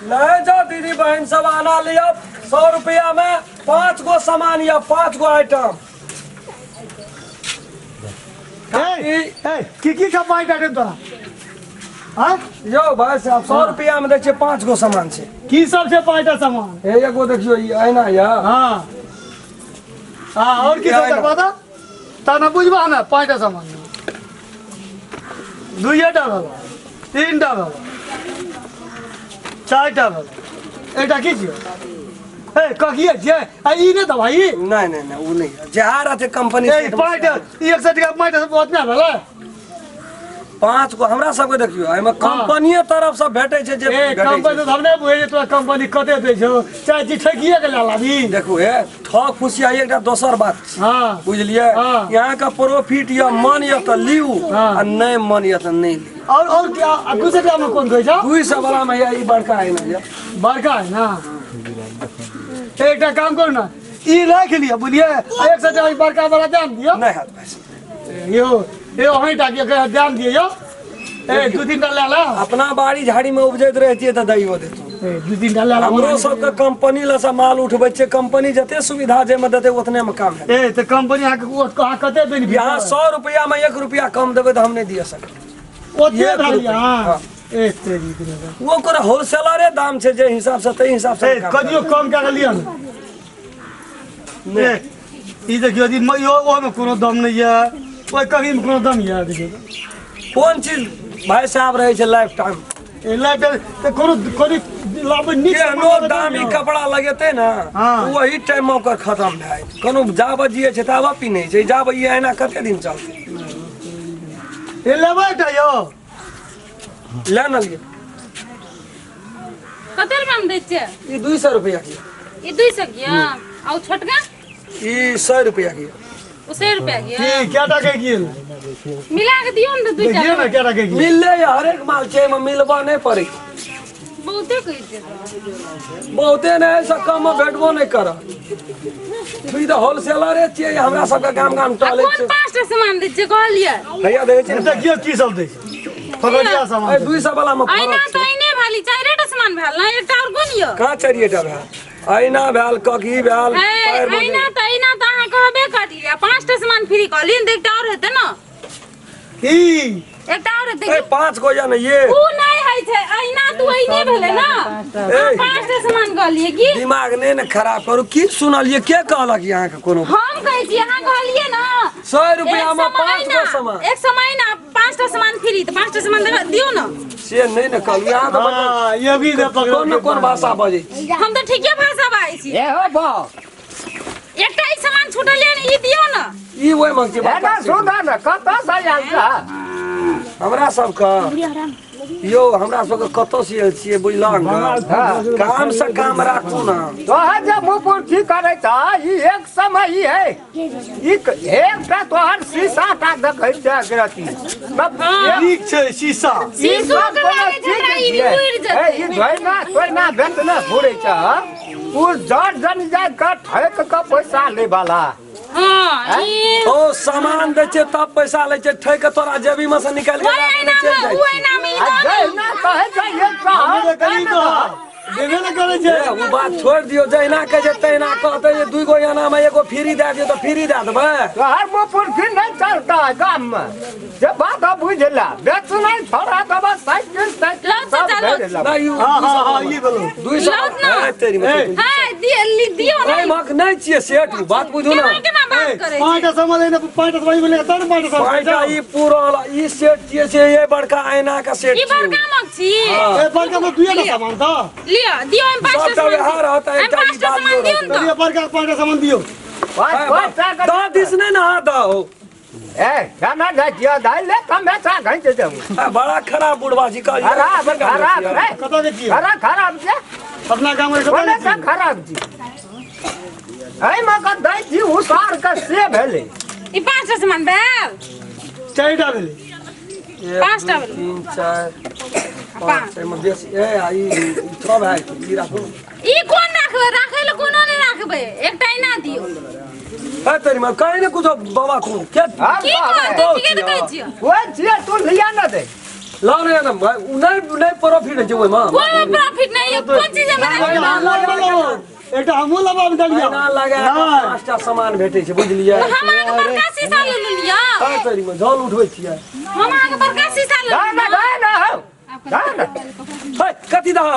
ले जाओ दीदी बहन सब आना लिया 100 रुपया में 5 गो सामान या 5 गो आइटम। ए ए की की सब पाँच आइटम तोरा? हाँ यो भाई साहब, 100 रुपया में देखिए 5 गो सामान छे। की सब छे 5टा सामान? हे एगो देखियो ई ऐना या। हाँ हाँ, और की सब देखबा त ता ना बुझबा हमे 5टा सामान। दुइएटा भेल, 3टा भेल, 4टा भेल, एकटा की छियो? ए ककिए छियै आ ई नहि दबाई? नहीं नहीं नहीं, उ नहीं जहाँ रहते कंपनी ए से। 5टा ई 100 टका 5टा सब ओतना भेलै। 5 गो हमरा सबके देखियो एहिमे कंपनीये तरफ से भेटै छै जे ए भेटै छै। कंपनी तऽ हम नहि बुझै छियै तोरा कंपनी कते दै छौ, चाहे छी ठकिए के लए लाबी। देखू हे ठग फुसिया एकटा दोसर बात छै। हाँ। बुझलियै? हाँ। यहाँ के प्रॉफिट या मन या तऽ लिउ हाँ। आ नहि मन या तऽ नहि लिउ। और क्या आ 200 टका में कोन कहै छौ? 200 वाला में या ई बड़का है ना या। बड़का है ना। एकटा काम करू ना, ई राखि लिअ बुझलियै, आ 100 टका ई बड़का वाला दाम दियौ। नहि हैत भाइ साहब। यौ यौ अहीं टा के दाम दियौ यौ। ए 2-3 टा लए ला। अपना बाड़ी झाड़ी में उपजैत रहतियै तऽ दैयो देतौ। ए 2-3 टा लए ला। हमरो सबके कंपनी लए से माल उठबै छियै, कंपनी जते सुविधा जाहिमे देतै ओतने में काम हेतै। ए तऽ कंपनी अहाँके अहाँ कते बेनिफिट? यहाँ 100 रुपया में 1 रुपया कम देबै तऽ हम नहि दिअ सकबै। ओते एक भए रुपया, गेल? हाँ। ए तेरी के ओ ओकर होलसेलरे दाम छै, जे हिसाब से ताहि हिसाब से ए काम कनियो करबै। कम कए कऽ लिअ ने। ए ई देखियौ जी, यो ओहिमे कोनो दम नहि यऽ, ओहि कहीमे कोनो दम यऽ? देखियौ कोन चीज भाई साहब रहै छै लाइफ टाइम। ए लाइफ टाइम तऽ कोनो कोनो लाबै नीक सामान केहनो लेबै दामी ने। कपड़ा लगेतै ने हाँ। वही टाइम में ओकर खत्म भए जेतै। कोनो जाबत जियै छै ताबत पिन्है छै, जाबत ई एना कते दिन चलतै? ए लेबै एकटा यौ। ले ने लिअ। कते रुपया में दै छियै? ई 200 रुपया के। ई 200 के? आ ओ छोटका? ई 100 रुपया के। ओ 100 रुपया के? की क्या टाका गेल? मिला के दियौ ने तऽ 2टा। देखियौ ने क्या टाका गेल। मिलले या हरेक माल छै, एहिमे मिलबा नहि पड़ै। बहुते कहै छियै तऽ। बहुते नहि, एहिसँ कम मे भेटबो नहि करत। ई तऽ होलसेलरे छियै, हमरा सबके गाम गाम आ टहलै कोन छै। 5टा सामान दै छियै कहलियै? भैया देखै छियै ने? देखियौ की सब दै छै, पकड़िया सामान। एहि 200 वाला मे अहिना फरक तऽ छै। अहिने भेल, ई 4टा सामान भेल ने, एकटा आओर कोन यौ? कहाँ 4टा भेल? अहिना भेल, ककही भेल, ए पैर मे अहिना तऽ अहिना तऽ अहाँ कहबे करलियै, 5टा सामान फ्री कहलियै ने, तऽ एकटा आओर हेतै ने। की एकटा आओर हेतै? ए 5 गो या ने ये उ नहि होइ छै, अहिना तू अहिने भेलै ने। ए। 5टा सामान कहलियै की? दिमाग नहि ने खराब करू। की सुनलियै, के कहलक अहाँके कोनो? हम कहै छी, अहाँ कहलियै ने 100 रुपया एक मे सए 5 गो महीना, सामान। एक सए महीना 5टा सामान फ्री, तऽ 5टा सामान दियौ ने। से नहि ने कहलहुँ अहाँ तऽ बड्ड हाँ, ये भी दे पकड़। कोन ने कोन भाषा बजै छी। हम तऽ ठीके भाषा बाजै छी। ए हो बा, एकटा ई सामान छूटल यऽ ने, ई दियौ ने। ई ओहिमे छै एना बड़का। सुन ने, कतऽ से आयल छह? हमरा सबके यौ, हमरा सबके कतऽ से आयल छियै बुझलहक? हाँ। काम से काम राखू ने। तोहर जे मुँह पुरखी करै छह, ई एक समय ई है, ई एकटा तोहर शीशा टा देखै छै अगरती। नीक छै शीशा। शीशो के लागै छै हमरा ई उड़ि जेतै। ई धोइना तोइना बेचने घुरै छह, ओ जर जन जाय कऽ ठकि कऽ पैसा लै वाला। हाँ ई ओ सामान दै छै तब पैसा लै छै, ठकि के तोरा जेबी में से निकालि के ओहि राखि ऐना चलि मे जाइ ओ छै। ऐना मे ई आ दऽ जहिना कहै छै एकटा हम तऽ करी तो देबे ने करै छै। ए, ओ बात छोड़ि दियौ, जहिना कहै छै तहिना कहतै जे 2 गो एना मे एगो फ्री दए दियौ तऽ फ्री दए देबै। तोहर मुँह पुरखी नहि चलता गाममे, जे बात बुझ ले, बेचनाइ छोड़ा देबऽ, साइकिल साइकिल लौ सब चाचा, लौ। घेर लेबऽ। नहि, ई हाँ हाँ हाँ, ई बोलो 200 लौट ना। ए, तेरी में ए। है दियौ ने। ओहि महक नहि छियै सेठ, उ बात बुझू ने। केना केना बात करै छी? 5टा सामान लेने, 5टा सामान बोले तब ने 5टा सामान। 5टा ई पूरल, ई सेठ छियै से ये बड़का ऐना के सेठ ई छियै। बड़का मग छी। ए बड़का में 2टा सामान था। लिअ दियौ, एहिमे 5टा सबटा सामान व्यवहार रहत, एहिमे एकटा ई 5टा सामान डालियो दियौ ने चलिए तऽ। बड़का 5टा सामान दियौ। पाँच पाँच टा दह दिस नहि ने हाथ दहो। ए खाना जाइ छियै दाइ ले कमे चा घैंच देबू। आ, बड़ा खराब बुढ़वा छी कहलियै। खराब खराब रे। कतऽ के छियै? खराब खराब छै। अपना गाम के कतऽ बोले के तऽ छियै? खराब छी, एहिमे के दै छी उसार के से भेलै। ई 5टा सामान भेल? 4टा भेलै। एक, 5टा दू, भेलै। 3 4 5, एहिमे बेसी ए आ ई 6 भए गेल, ई राखू। ई कोन राखबै? राखै लए कोनो नहि राखबै, एकटा एना दियौ। है तेरी में कहीं ने कुछो बाबा को के हम की कहबै कहतै? ठीके तऽ कहै छियै। ओहि छियै, तू लिया न दे। लाओ ने ना नहीं नहीं प्रॉफिट है छै ओहिमे। कोई प्रॉफिट नहीं है, कोन चीज हमरा। एकटा हमहूँ लेबै डलिया। एना लगा कऽ 5 टा सामान भेटै छै, बुझलियै? हम अहाँके बड़का शीशा ले लेलियै। काय तरीमे झोल उठबै छियै? हम अहाँके बड़का शीशा ले दा ना, लेलियै। दा ना हौ, दा ना। हे, कथी दह?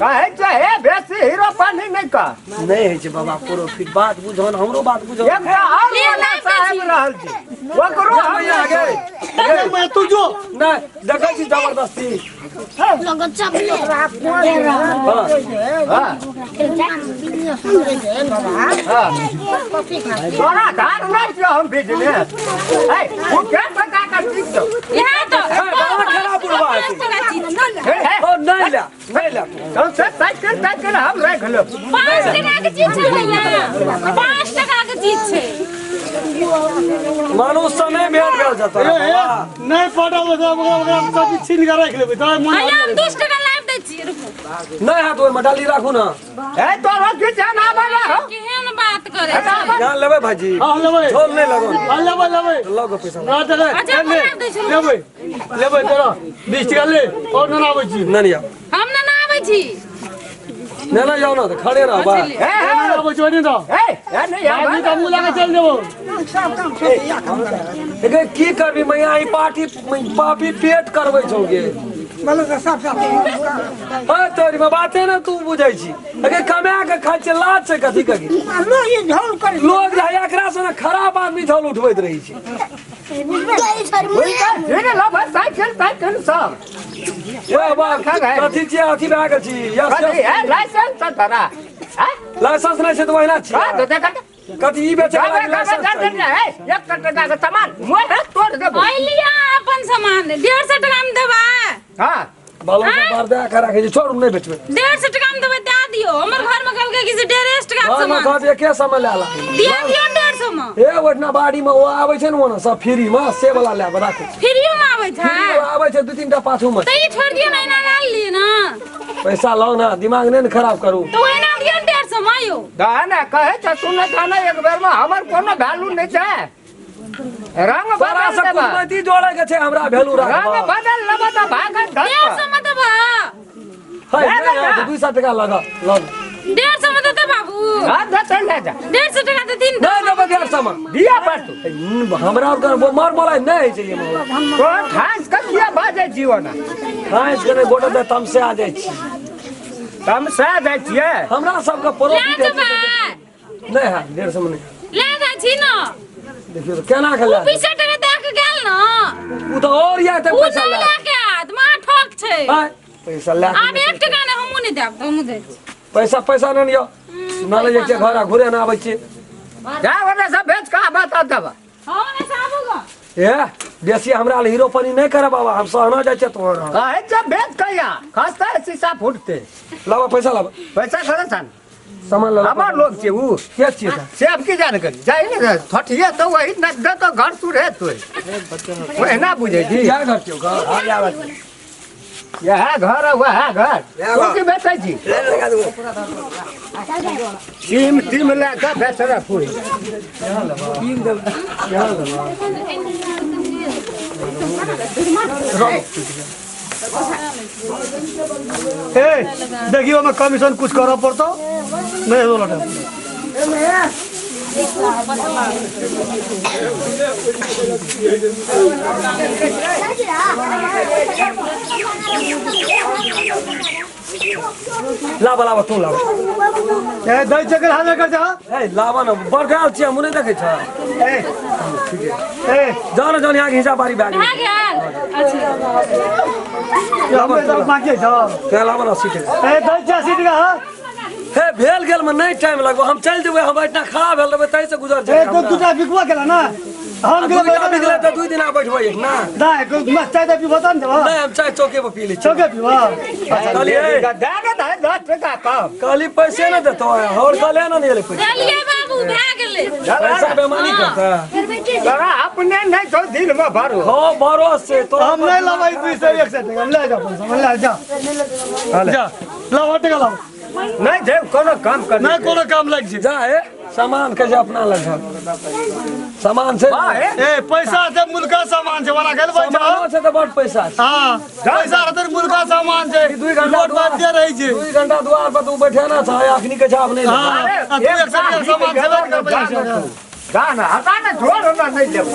कहै छै हे, बेसी हीरो पानी नहि कर। नहि होइ छै बाबा प्रोफिट, बात बुझो ने, हमरो बात बुझो। एकटा आओर ले वाला लाइब दै साहेब छी। रहल छै, ओकरो हम मैया गे। मैं तू जो नहि देखै छी जबरदस्ती। हाँ। हाँ। तोरा धार नहि छियौ हम बिजनेस। है, ओ के टका के चीज छौ? इएह तऽ हे, बड़ा खराब बुढ़बा है। 5 टका चीज। हे, हे, ओ नहि ले, नहि ले। सौंसे साइकिल साइकिल हम राखि लेब। 5 टका के चीज छै भैया, 5 टका के चीज छै। मनुष्य नहि भेट भेल छै तोरा ए, ए, बाबा। नहि पटल ओकरा ओकरा ओकरा सब किछु छीन कऽ राखि लेबै तोरा मन। भैया, हम 2 टका लाइब दै छी, रुकू। नहि हाथ ओहिमे डाली राखू ने। हे, तोरा किछु ना बना हौ। केहन बात करै छै? यहाँ लेबै भाजी? हाँ, लेबै। झोल नहि लगो। हाँ, लेबै लेबै। लगो पैसा। ना देबै। अच्छा, ले। बना दै छी। लेबै लेबै, तोरा 20 टका ले और ना आबै छी। नहि नहि। हम ना ना आबै छी। नहि नहि, जाउ ने तऽ खड़े रह बा। हे, हे, ना आबै छी, ओने दो। हे, हे, नहि आबै। आदमी तऽ मुँह लगा चलि जेबो। गे, की करबी मैया, ई पार्टी पापी पेट करबै छौ गे। है तोरी में बाते ने तू बुझै छी। अगे कमा के खाइ छै, लाज छै कथी कथी लोग जे है एकरा से ने खराब आदमी झोल उठबैत रहै छै। छीन लेबै साइकिल साइकिल सब। ओए बा, कथी छियै? अथी भए गेल छी, यस। कथी यस। हे, लाइसेंस छ तोरा? हैं? लाइसेंस नहि छै तऽ ओहिना कह छियै। दे, देख। कथी ई बेचै गाबे वाला गाबे लाइसेंस दे चाही? दे, हे, 1 टका के सामान मोहे तोड़ देबो। ओइ लिअ अपन सामान, 150 टका मे देबै। हाँ। बालो से बार दे के राखै छै, छोड़ू, नहि बेचबै। 150 टका मे देबै, दए दियौ। हमर घर मे कहलकै कि से 150 टका के घरमे सामान कहत एके समय लए ला। दिया दियौ 150 मे। ए, ओहिठिना बाड़ी मे ओ आबै छै ने, ओना सब फ्री मे से वाला लए कऽ राखै छै। फ्रीओ मे आबै छै? फ्री वाला आबै छै दू तीन टा पाछू मे। तऽ ई छोड़ि दियौ ने, एना लए लिअ ने। पैसा लाउ ने, दिमाग नहि ने खराब करू। तऽ ओहिना दियौ ने 150 मे यौ। दह ने, कहै छै सुनै छ ने, एक बेर मे हमर कोनो वैल्यू नहि छै। रंग तोरा बदल से देबा। कुटमैती जोड़े के छै, हमरा वैल्यू रंग राखब। बदल लेबा तऽ भागत धर। 150 मे देबै? है ले नहि जा। है, 200 टका लगा लग। 150 मे देतै बाबू? हाँ, दे, ले जा। 150 टका देथिन। नहि देबै 150 मे। दिया पर तू। हमरा आरके वो मर मराइ नहि होइ छै एहिमे। तो ठास के किया बाजै छी ओना? खाँसि के नहि, गोटे दे तमसे आ जाइ छी। तमसा जाइ छियै? हमरा सबके लए प्रॉफिट जेबै। नहि है, 150 मे नहि। लए जाइ छी ने। देखियौ तऽ केना के लए 20 टका दए के गेल ने। ओ तऽ और या तऽ ओ पैसा नहि लए लए के आयत, महा ठक छै। आँय, पैसा लए आब के 1 टका नहि, हमहूँ नहि देब तऽ हमहूँ दै छी। पैसा पैसा नहि लिअ न, ले जाइ छियै घर आ घुरे नहि आबै छियै। जा, ओने से बेच कऽ आबऽ तब देबऽ। हँ, ओने से आबू गऽ। ए, बेसी हमरा लए हीरोपनी नहि कर बाबा, हम सहना जाइ छियै तोहर। कहै छै बेच कहिया खसतै, शीशा फूटतै। लाबऽ पैसा, लाबऽ। पैसा खरे छन। सामान लऽ। हमर लोग छै उ। के छियै तऽ? से अब की जान करी जाइ ने थठिए तऽ वही न दे तो घर सुरे तो ओहिना बुझै छी। क्या घर छियौ घर? इएह घर है, वएह घर। तू की बेचै छी? सीम तीम लए कऽ बेचबै पूरी। तीन देब, यहाँ लेबऽ। ए, देखियो, ओहिमे कमीशन कुछ करऽ पड़तौ, नहि हेतौ लौटा। लाबऽ लाबऽ, तू लाबऽ। ए, दै चक्कर हाथ कर जा। ए, लाबऽ ने, बड़का छियै, हमहूँ नहि देखै छ। ए ए। जाउ ने, जाउ ने, यहाँके हिसाब बारी भए गेल। भए गेल, अच्छा। हमरे तरफ बाकी छ। तेँ लाबऽ ने 80 टका। ए, दै छै 80 टका, हाँ। हे, भेल गेल मे नहि टाइम लगबो, हम चलि जेबै। हम एहिठिना खड़ा भेल रहबै, ताहि से गुजर ए छै। तो दूटा बिकवा केला ना हम। दूटा बिकलै तऽ 2 दिना बैठबै ना। नहीं, चाय तऽ पीबो तब ने देबो। नहि, हम चाय चौके पर पी लै छी। चौके पीबो। कहलियै। दए ने दे 10 टका कम। कहली पैसे नहि देतौ, और कहले ने नहि एलै पैसा। देलियै बाबू, भए गेलै। पैसा बेमानी करता। तोरा अपने नहि छौ दिल मे भरो। हो, भरोसे तो। हम नहीं लाबै 200 100 टका, ले जा पैसा, ले जा जा, लाओ टका लाओ। नहि छै कोनो काम कर। नहीं, कोनो काम लागि छै। जा हे। सामान के जे अपना लग छल सामान छै वाह, हे। ए पैसा छै मुल्का सामान छै वाला गेल बैठ सामानो छै तऽ बड पैसा छै हां पैसा रहतै तऽ मुल्का सामान छै ई दुई घंटा रोड बात जे रहै छै 2 घंटा द्वार पर तू बैठेना छै अखनी के छाप नहि हां देबै। आ तू एक सौ सामान छेबे कर पैसा जा ना हटा ना छोड़ ना नहीं लेबो।